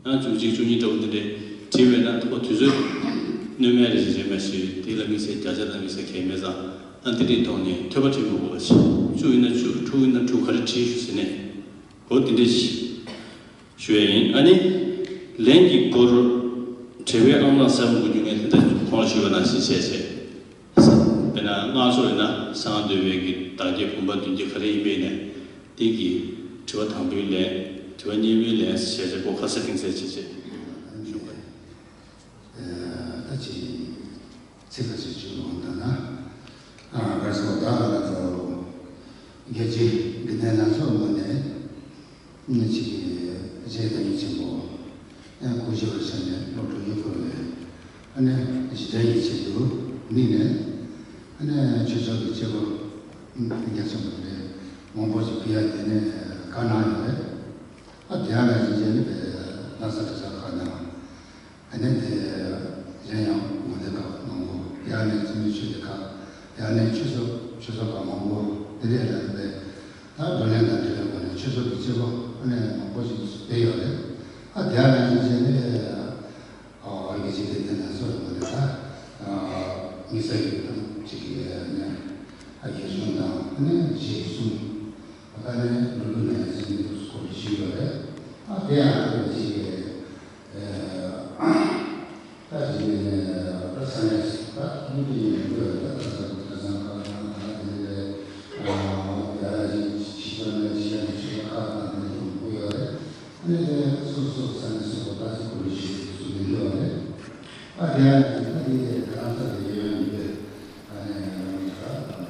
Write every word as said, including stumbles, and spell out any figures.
ཡང་བཅུ་གཅིག་བཅུ་གཉིས་འདྲ་བོ་འདི་འདྲས་བྲིས་པས་ན་ཐོག་དུས་ཚོད་སྣོན་མེད་རེ་ཞིག་རེད་མ་ཤེས། དེ་ལ་དམིགས་བསལ་བརྒྱ་ཆ་དང་དམིགས་བསལ་གལ་མེད་ཙང་། ཨ་འདི་འདྲས་ཐོག་ནས་ཐོས་པ་བྲིས་མི་དགོས་པ་ཞིག་བཅུ་ཡིན་ན་བཅུ། དྲུག་ཡིན་ན་དྲུག་ག་རེ་བྲིས་ཞུ་ཟེར་ནས། འོ་དེ་འདྲས་ཞིག་ཞུ་ཡ་ཡིན། ཨ་ནི་ལན་གྱི་སྐོར་དྲི་བའི་ཨང་གླང་གསར་པ་དགོས་རྒྱུ་ངས་དེ་འདྲ་ཁོང་ལ་ཞུས་པ་ནང་བཞིན་བྱས་བྱས། དཔེར་ན་སྔགས་ཕྱོགས་ཡིན་ན་གསང་སྔགས་འདུས་པའི་གི་བདག་བསྐྱེད་བུམ་པ་བདུན་བརྒྱ་ག་རེ་ཡིན་པའི་ནས། དེ་གི་དྲི་བ་དང་པོའི་ལན། དྲི་བ་གཉིས་པའི་ལན་ཞེས་བྱ་སྒོ་ཁ་གསལ་གཏིང་གསལ་བྱེད་ཅེས་ཞུ་བ་ཡིན། ད་ཅི་ཚིག་ཁ་ཅིག་བཅུག་ཡོང་ད་ན། ཨ་གར་སོ་ད་ང་ཚོ་རྒྱལ་སྤྱིའི་དགེ་ལྡན་ལྷ་ཚོགས་ངོས་ནས། ང་ཅིག་གི་རྗེ་བདག་ཉིད་ཆེན་པོ་ཨ་སྐུ་ཞབས་ཆ་ནས་སློབ་ཕྲུག་ཡུལ་སྐོར་ལས་ཨ་ནི་གཞི་བདག་ཉིད་ཆེན་དུ་དམིགས་ནས་ཨ་ནི་ཆོས་ཕྱོགས་ཀྱི་སྐྱེ་བོ་རྒྱ་ཆེན་པོ་དེ་མང་པོ་ཞིག་ཕུལ་ཡ་དེ་ནས་བཀའ་གནང་ཡོད་རེད། ཨ་དེ་ཡང་ལ་ཅིག་རྗེས་ནི་བས་ལྷ་ས་གྲྭ་ཚང་ཁག་ནང་། ཨ་ནི་དེ་གཞན་ཡང་དགོན་སྡེ་ཁག་མང་པོ། དེ་ཡང་ནས་བཙུན་མའི་ཆོས་སྡེ་ཁག་དེ་ཡང་ནས་ཆོས་ཚོགས་ཆོས་ཚོགས་ཁག་མང་པོ་དེ་རེད་ལ་དེ་ད་བགྲོ་གླེང་དང་འབྲེལ་བའི་སྒོ་ནས་ཆོས་ཚོགས་ཀྱི་སྐྱེ་བོ་ཨ་ནི་མང་པོ་ཞིག་ཕེབས་ཡོད་རེད། ཨ་དེ་ཡང་ནས་བཙུན་བྱས་ནས་ཨ་དགེ་བཤེས་དགེ་ལྡན་ལ་སོགས་པ་ནས་ད་དམིགས་བསལ་གྱི་ཐང་ཅིག་གི་ནས་ཨ་རྒྱ་གཞུང་དང་ཨ་ནི་གཞིས་གསུམ། ད་ནི་འགྲོ་ལུགས་ནས་ཟིན་ཏུ་སྐོར་ཞུས་པ་རེད། ཨ་དེ་ཡང་ཨ་ནི་ཅིག་གི་ད་ཅིག་ནས་ད་ས་གནས་ད་མི་དེ་ཡིན་དགོས་ད་ད་ས་ཁུལ་ད་སང་ཁ་ཁ་ད་དེ་ནས་ད་ཅིག་ཕྱི་ཕྱོགས་ནས་ཕྱི་ནས་ཕྱི་ཕྱོགས་ཁག་དང་དེ་ཡོང་གི་ཡོད་རེད། ཨ་ནི་དེ་སོ་སོ་ས་གནས་སོ་སོ་ད་ཅིག་སྐོར་ཞུས་སུ་མི་འགྲོ་བ་རེད། ཨ་དེ་ཡང་ད་དེ་ད་ད་དེ་ཡོད་ཡོད་ཡོད། ཨ་ནི་ད་ད་ད་ད་ད།